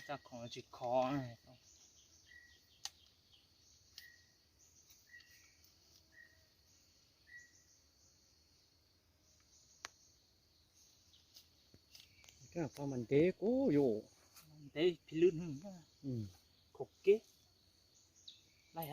Tsis khov. Mas ntev kuj yus, ntev phi lwb, khov kev laj.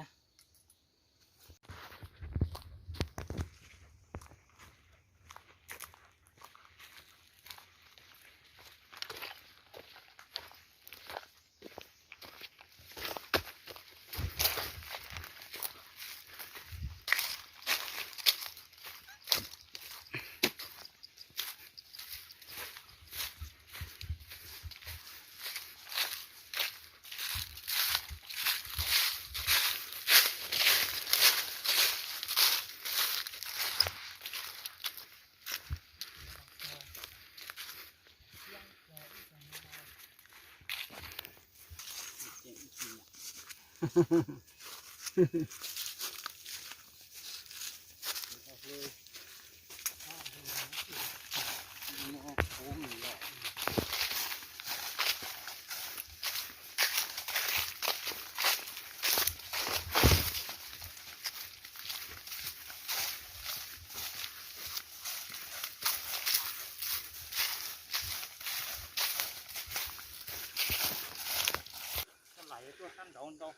Koj lam tuaj sab nraud ntau.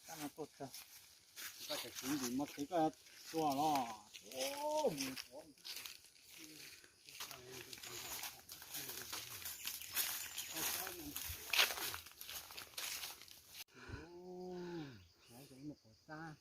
Koj no tuaj txog. Koj tseem siv ntsis mov qhwv koj tuaj los. Mus qhov txab.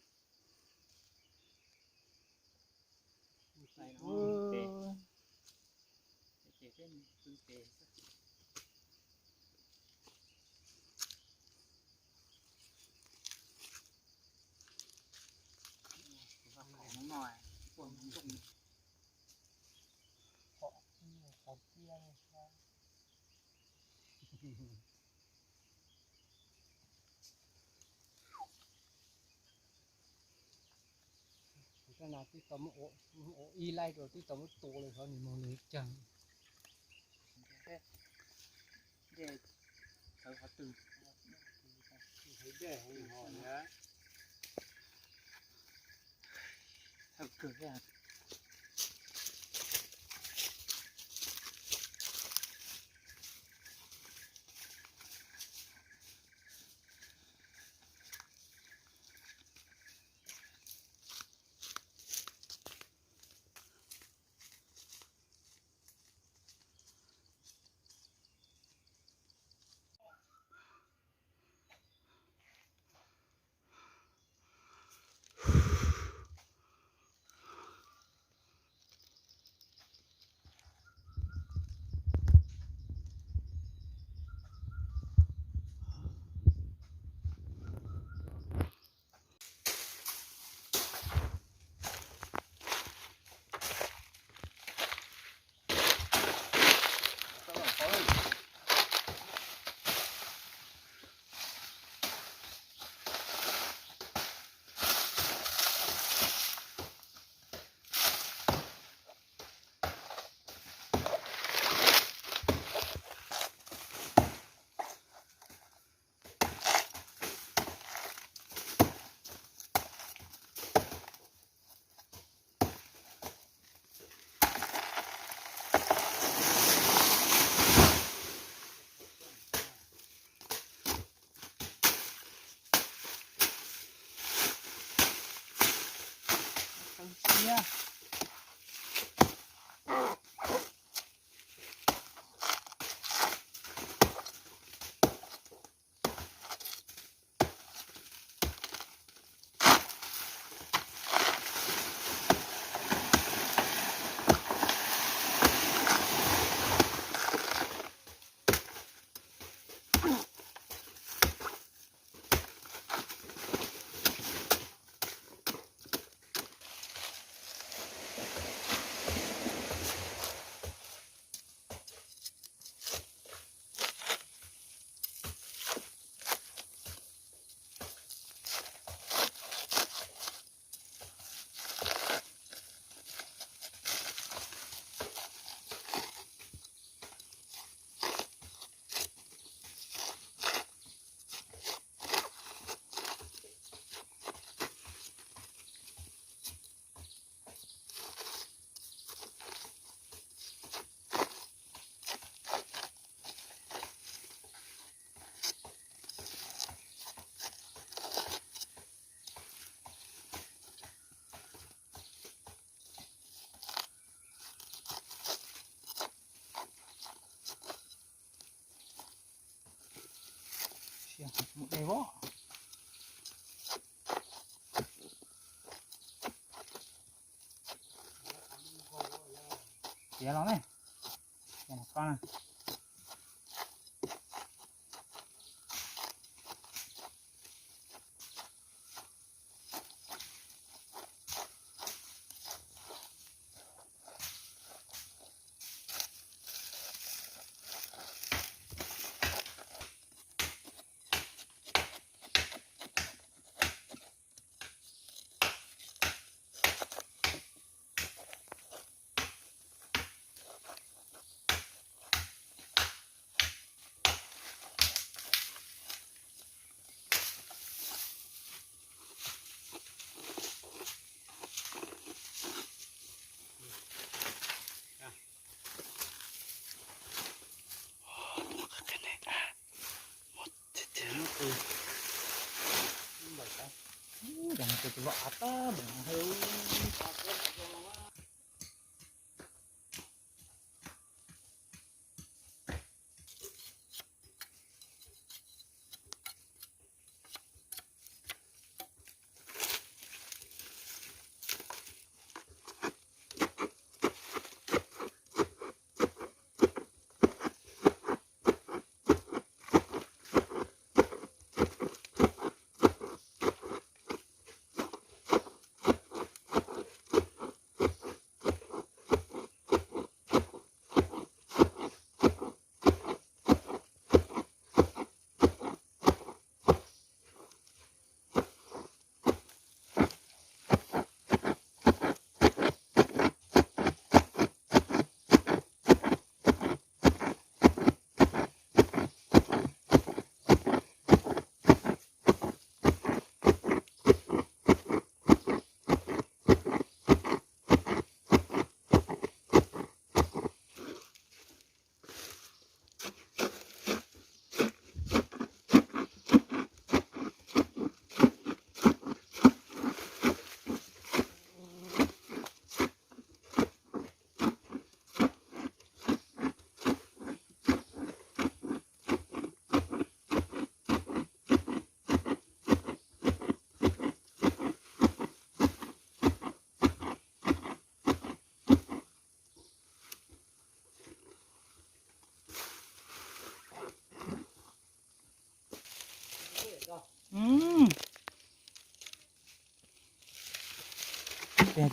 Kuv coj no twb tau muab ua ib laij rau, twb tau muab tua lawm, xyov nws moog nws cag. Dej txawv qhov twg? Dej heev hos na. Txhawj kawg thiab. tiav los ne. Ces no koj na.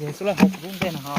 Ces xub laj hauv kuv lub ntej no ho.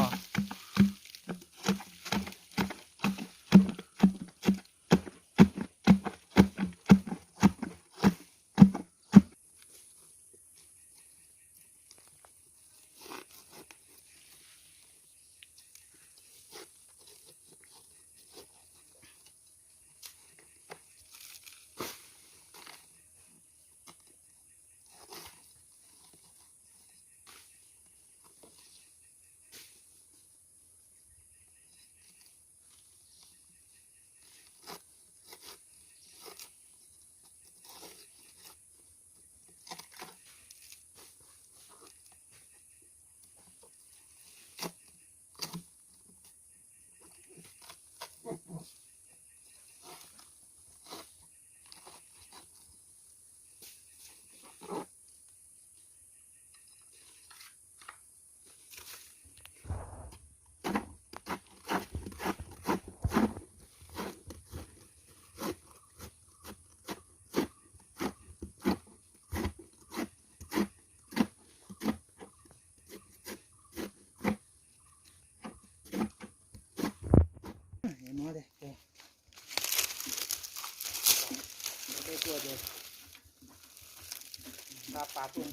Nqa pas tuaj,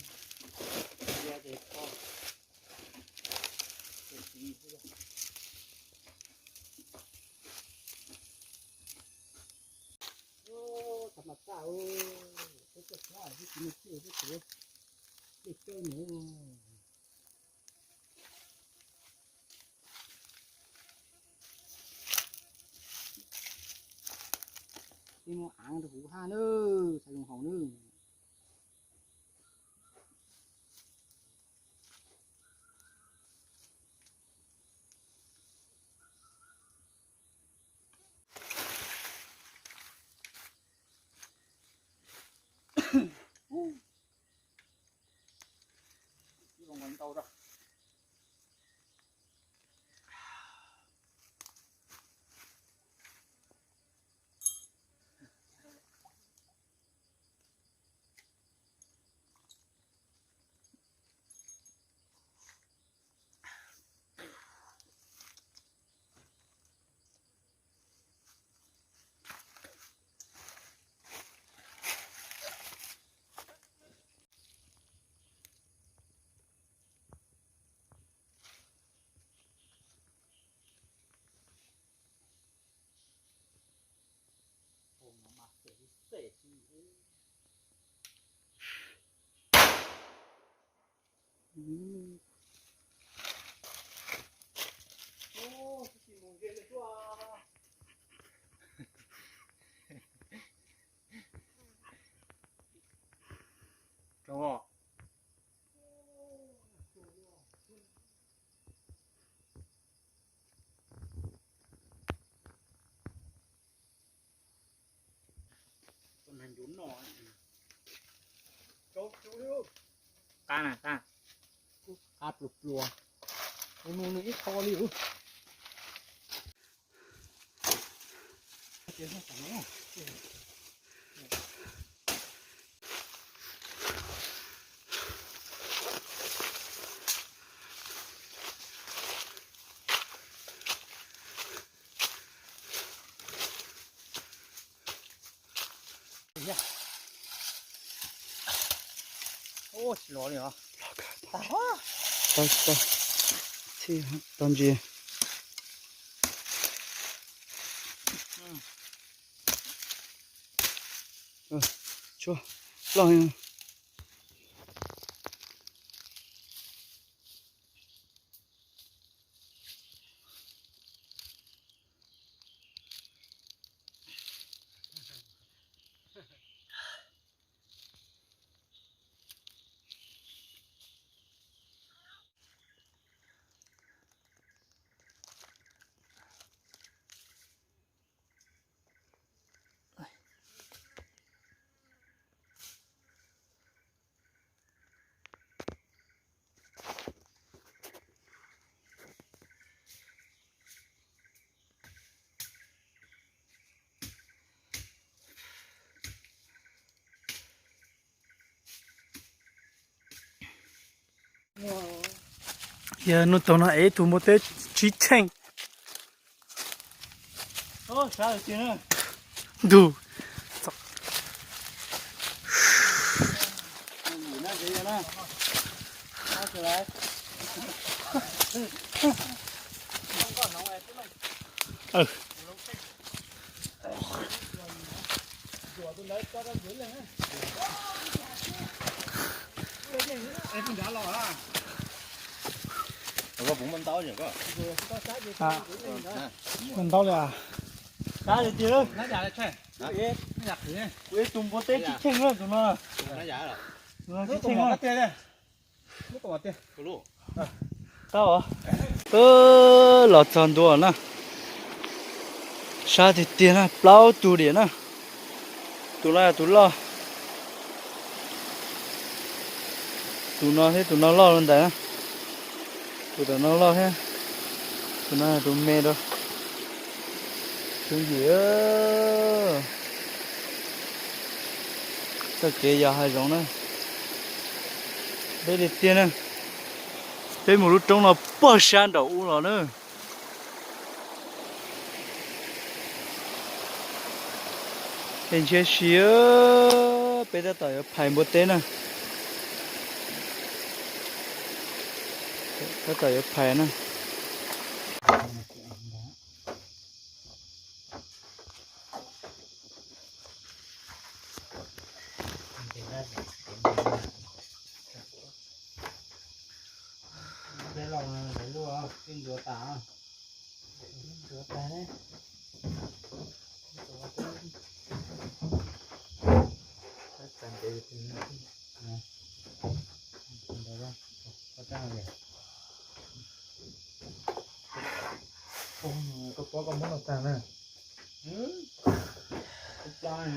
ces kho. Thaum mas txaj, peb tuaj txog ib tsiv me txij peb tuav tej cawb nws. Peb muab aav rau kuv hab nawb, xav zoo haus nawb. Ntau rau. Qab na, qab. Qab pluas pluas. Nws ib qho li. Ua tsis los li os. Tau, tau. Txhij tau ntsis. Tshuab loj. Yog hnub tau no ev tus npua teb tsib cheej. Ntug. Muaj ntaub li. Kuv ib tug npua teb tsib cheej na tus no. Tsib cheej na. Tau. Los txog ntua na. Sab tiag tiag na, plaub tug diam na. Tus no yog tus loj. Tus no thiab tus no loj rau ntawd na. Tus tom no loj thiab. Tus no yog tus me rau. Tus yim. Txoj kev yos hav zoov na. Deb tiag tiag na. Peb mus lub roob no pog sab nraum ub los na. Es ntshiab si, peb tab tom yuav phais npua teb na. Tab tom yuav phais na. Peb los lawv lub twb ntxuav tas, ntxuav tas ne. Koj pom koj muab no tag na. Koj pom.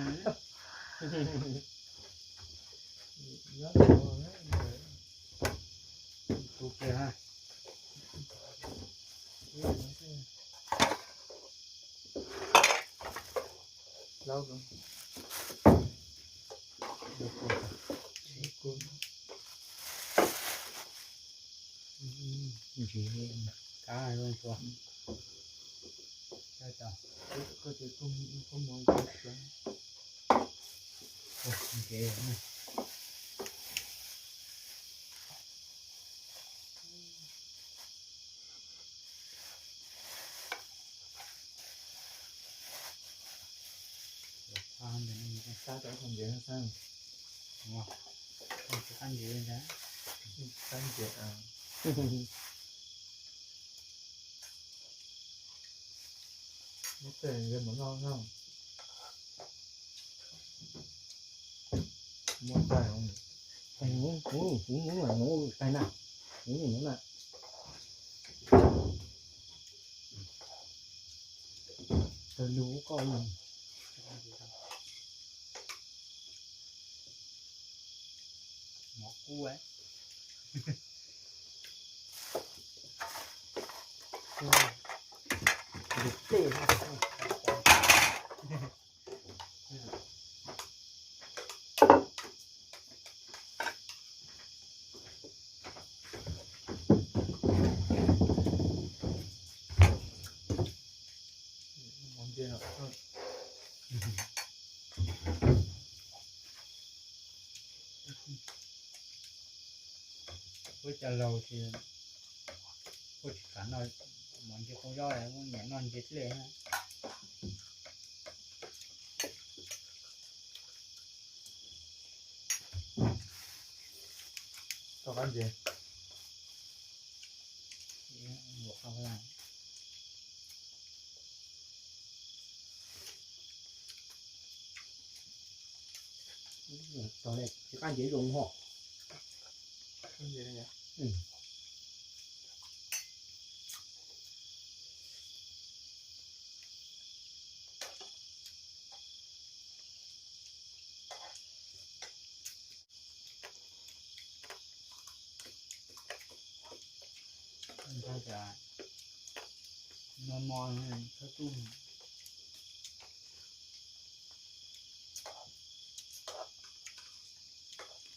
Tus kiag ha. Laub. Ntsis kab ua tua. Koj tes koj mus koj mus. Ntses. Sab cov ntses no xwb. Ntses ntag. Tab ntiam, muab tej mus noj noj, muab tais, kuv mus tais na, kuv mus na, tais lus koj. Mov kub. Ua cov laus ces ua tsis kam noj mov ntsis qau zaub, muab niam noj ntsis dlej. Tau qab ntses. Tsis qab ntses zoo hos. Ntshai cas no mo khawb tub.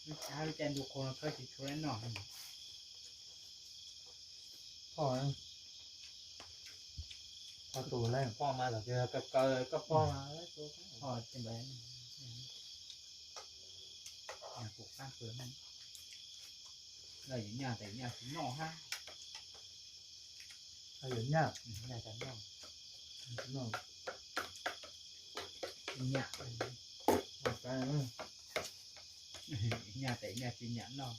Lub caij ntuj qhua no khawb tsis tshua noj. Poj, poj tus lawm, poj mas txawm tias kaw kaw koj poj mas, poj kuv qab kawg. Lawv yuav nyaj tes nyaj tsis noj hab. Lawv yuav nyaj, nyaj tsis noj, tsis noj, nyaj, nyaj tes nyaj tsis nyam noj.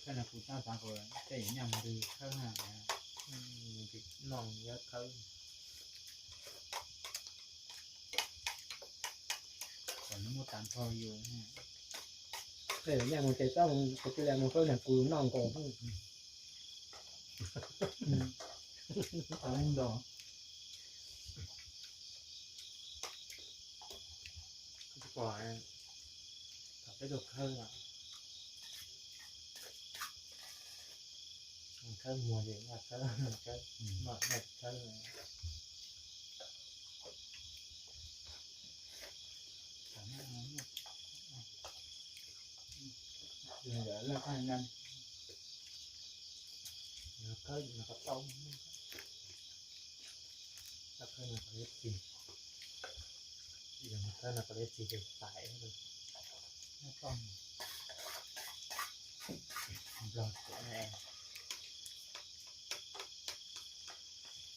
Khawb no kuv tab xav kom tej yuav nyaj mus ntws khawb na, noj yuav khawb. Kom nws muaj tag nrho yus. Tej yuav nyaj mus ces txhob mus, kuv tsis li mus khawb na, kuv noj nkaus. Peb tug khawb, khawb muag ces nyaj khawb, khawb mom nyaj khawb. Khawb no qhov tau, khawb no qhov txi, khawb no qhov txi ces pais. Nplog tsev ne,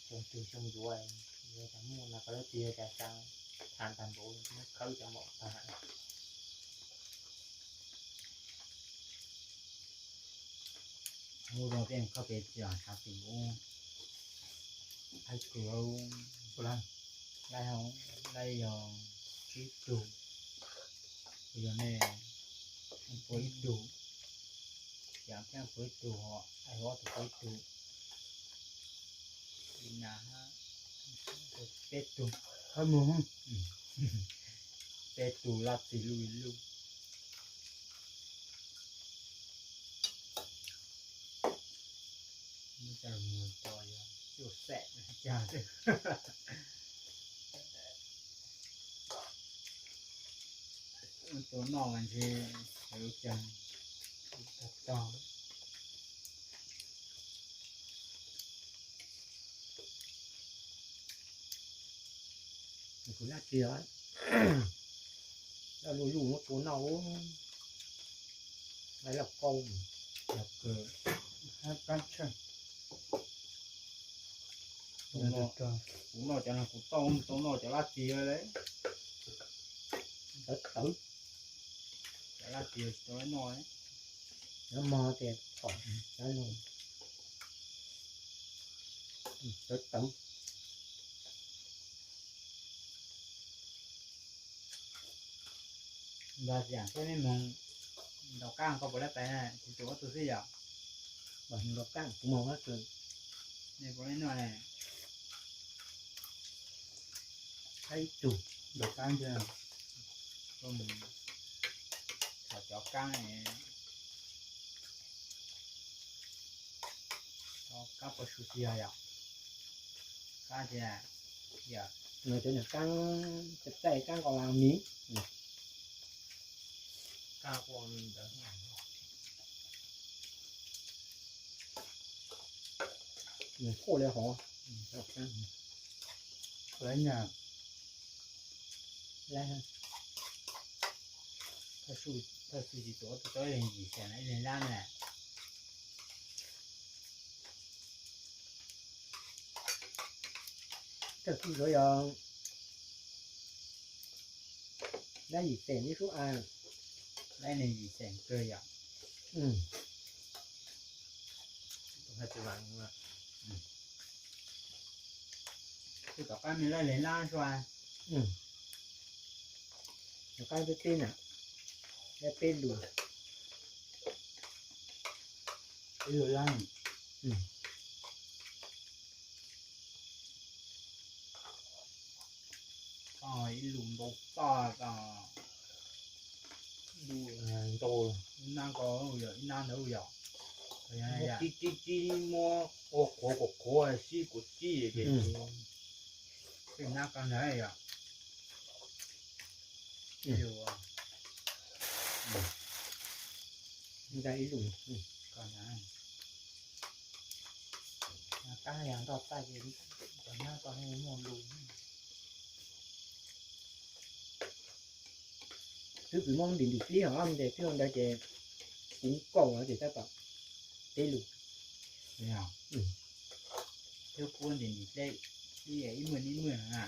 xyoo twg xyoo yuav, yuav tas muaj no qhov txi cas tag, tag npaum, muab khawb cov npaum tag. Ub, rau peb khawb peb txiv xav tim ub, haib kws, lawv, lawv yog tsib tug, yog nej puas ib tug, Yam Pheej puas ib tug, Aib Huab puas ib tug, Lis Nas peb tug, peb tug laj txi luj ib luj. Muab coj mus tso yog cuaj xees cas. Tua noj mas ntshe sawv ua cas tag tog. Kuv laj tsis, laj luj luj muab tua noj, laj laj qaub. Yog kawg, hab qab tshaj. Kuv noj cov no kuv tau tau noj cov lab tis lawm. Tawv tawv. Cov lab tis tsis tau noj. Nyob mog tias pom cov no tawv tawv. Npawg Tiam, koj nej moog ntaus qaab koj puas laib pais na, tsis tsum ob tug xwb yom? Ntaus qaab kuv moog qab kawg. Nej puas laib noj ne? Qab ib tug ntaus qaab ntag. Koj mus txhom cov qaab, cov qaab pov su tsis yog yom? Qaab tsis yog, cov nyuag qaab txaij txaij qaab nqos las mis. Nws quaj li hov. Lawv nyaj, lawv, thawj xwm tsis tuav tus tau ib leeg yim xees na, ib leeg lab na. Thawj xwm yuav yog lab yim xees ib sub a. Lab ib leeg yim xees kawg yom? Tus tom qab me lab leeg lab sua. Tom qab peb peb na, lab peb lus. Ib lus lab. Koj ib lus ntau toj, ib lus ntau, ib nab ko yog ib nab ntawd yom. Tib tib tib muab ua qhuav kuv qhuav sib kuv sib ces, tej nab ko ntawd yom. Ib lus, ib lus, tab yog ntoj txaij ces cov nab ko muaj lus. Twb tsis muaj ntim ntim plib hov tes twb ua ntawd ces kuv kaum ces tab tom peb lus. Twb kuv ntim ntim plib ib mwj ib mwj na.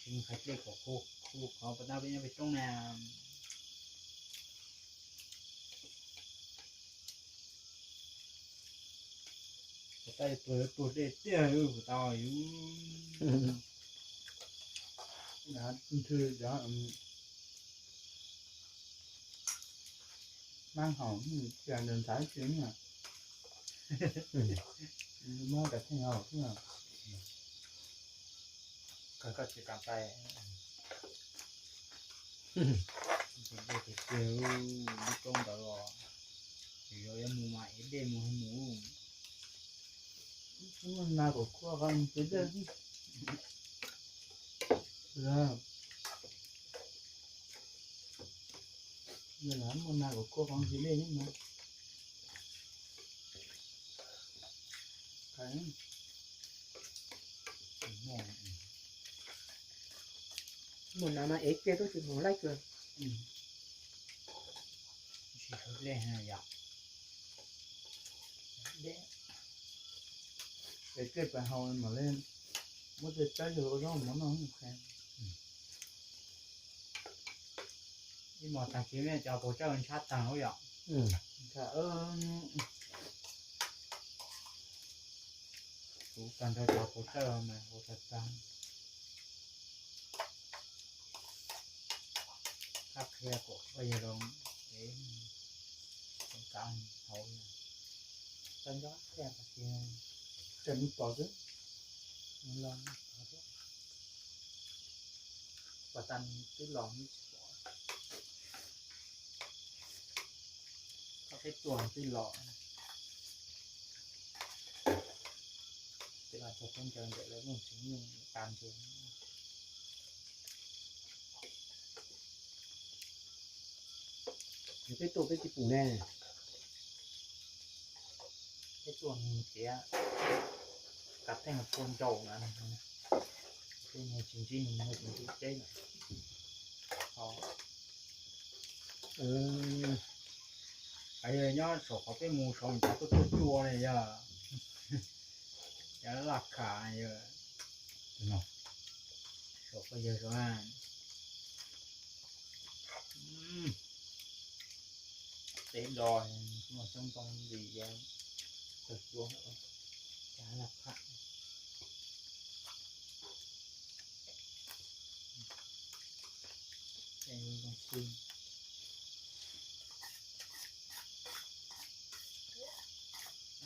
Tsis qhov dlej kom khu khu qhov pas tab peb nyob peb roob na. Pas tab tuag tuag dlej tiag puas tau yus. Nthwv cov hmab haus cia ntawd ntxhais tsis muab cov theej haus xwb. Kawg koj tsis kam pais. Dej tiag tiag, lub roob ntawd los, yus yuav mus mas ev dej mus mus. Muaj nas kom khuab qhov ntxiv dej. Muaj nas kom khuab qhov ntxiv dej no. Muaj nas mas ev kiag tub tsis mus laij kawg. Tsis tshua dlej yom. Ev dlej pas haus mam li muab tej tsawb yug ua zaub mov noj. Ib hmos tag kis cov paug tsawb ntshab tag lawm yom. Kuv tag nrho cov paug tsawb mas ua tag tag. Qab qhia kom yog los ev, kav hauv, txawj nco qhia tag kis, txawj mus pom xwb, los pom tag twb los tsis pom. Koj peb tuag twb los, twb los txog khaub ncaws ntawm lawv muaj tsev neeg tas ntseg. Peb tuaj peb tsis pum ne, peb Tuaj tias kav theej puag nraum na, tej niag tsis ntsib nws, tsis ntsib teb na. Nyob saum qhov peb mus saum nws tuaj tuaj cua ne yog, yog laj kha yog, saum peb yawg saum na. Teb do muaj xyoob ntoo li tawg cuab, cas laj pham.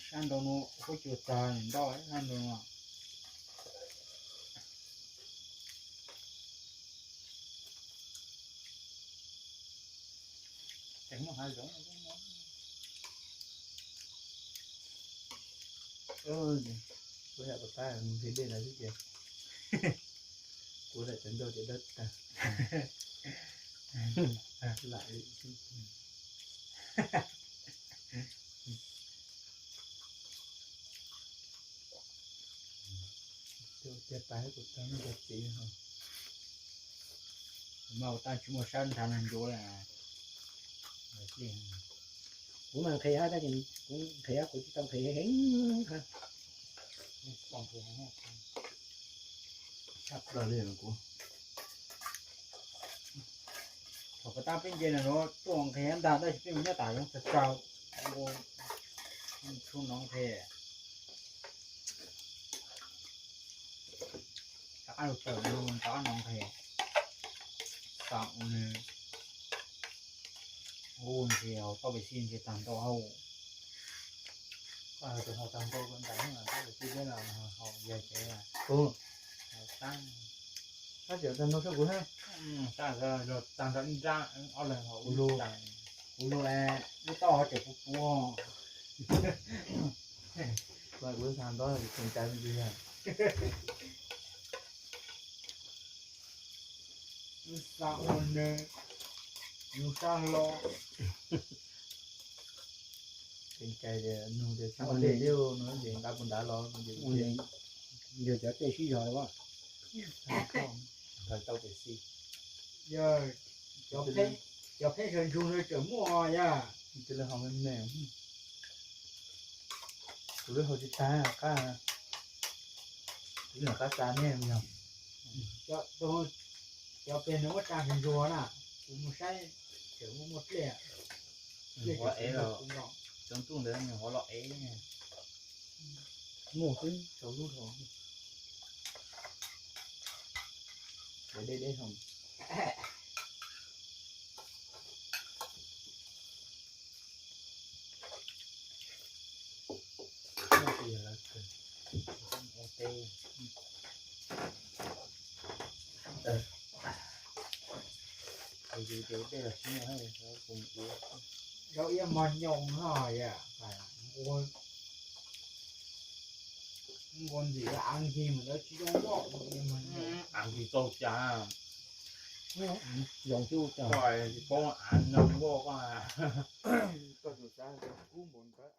Sab nrau no huab cua tag ntau sab nrau no. Tseem muaj hav zoov. Kuv yam pab mus nqhis dej ntawd xwb ces kuv lam tsav ncauj ces dawb tag. Lam li xwb. Ua cas tas kuv tag ncauj txiv ho. Mas ua tag tsis muaj sab nrhav nag ncuav li. Kuv mas nqhis hab tab sis kuv nqhis hab kuv tsis tau nqhis heev hab. Tshaj plaws li kuv. Thaum puas tab peb nce na no tuaj nqhis ntag tab sis peb mus nyob tas zoov tsawg tsawg, tshuav no nqhis. Rov qab lug tawm no rov qab no nqhis. Xav ua nws hu nqhis hauv tauj pes xij nqhis tag ntau hauj. Tus haus tag ntau ntais tauj pes xij thiab los haus yag tsev. Tab sis tag ntau tshaj kuv hab. Tag nrho ib nrab ob leeg haus ib nrab. Kuv lub, lub taub hau tseem puv puv. Kuv tag nrho tseem cai me ntsis yog. Wb xa ua nws, nws sab hlo. Tseem cai tias nug tias sab ua dej thiab no ces nqa puas nrad los no ces yog cov tej sib zog los. Tau pes xij. Yog cov pheej sawv ntsug no tseem muaj yog. Cia li haus me me. Kuv lub haus tsis tag qab, kuv nyuam qab xa nej yog. Cov peg no muab tsa sawv ntsug na, kuv mus saib tseem muaj muaj dlej. Dlej huav ev los, cov ntuj ntawd nws huav los ev. Muaj xwb rau lub hauv. Deb deb hauv. Zaub iab mog nyoos no yom, ua, ua ntxim av nkig mas lawv tsis zoo loj, ua iab mog nyoos av nkig txaus cas. Zoo xwb cas. Koj tsis paub av nyoos nkuaj koj. Koj tus xav kub npaum ntawd.